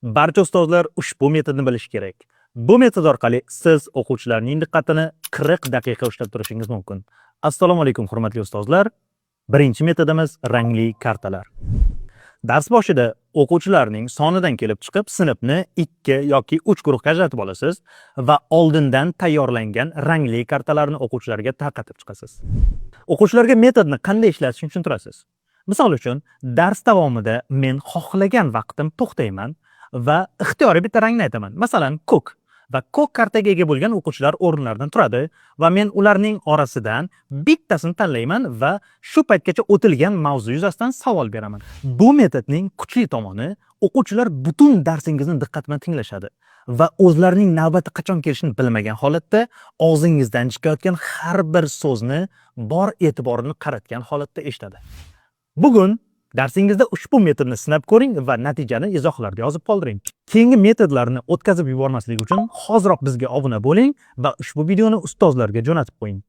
Barcha ustozlar ushbu metodni bilishi kerak. Bu metod orqali siz o'quvchilarning diqqatini 40 daqiqa ushlab turishingiz mumkin. Assalomu alaykum, hurmatli ustozlar. Birinchi metodimiz rangli kartalar. Dars boshida o'quvchilarning sonidan kelib chiqib sinfni 2 yoki 3 guruhga ajratib olasiz va oldindan tayyorlangan rangli kartalarni o'quvchilarga tarqatib chiqasiz. O'quvchilarga metodni qanday ishlatishni tushuntirasiz. Misol uchun, dars davomida men xohlagan vaqtim to'xtayman va ixtiyoriy bitta rangni aytaman. Masalan, ko'k. Va ko'k kartaga ega bo'lgan o'quvchilar o'rinlaridan turadi va men ularning orasidan bittasini tanlayman va shu paytgacha o'tilgan mavzu yuzasidan savol beraman. Bu metodning kuchli tomoni, o'quvchilar butun darsingizni diqqat bilan tinglashadi va o'zlarining navbati qachon kelishini bilmagan holatda og'zingizdan chiqayotgan har bir so'zni bor e'tiborini qaratgan holatda eshitadi. Bugun darsingizda ushbu metodni sinab ko'ring va natijani izohlarda yozib qoldiring. Keyingi metodlarni o'tkazib yubormaslik uchun hoziroq bizga obuna bo'ling va ushbu videoni ustozlarga jo'natib qo'ying.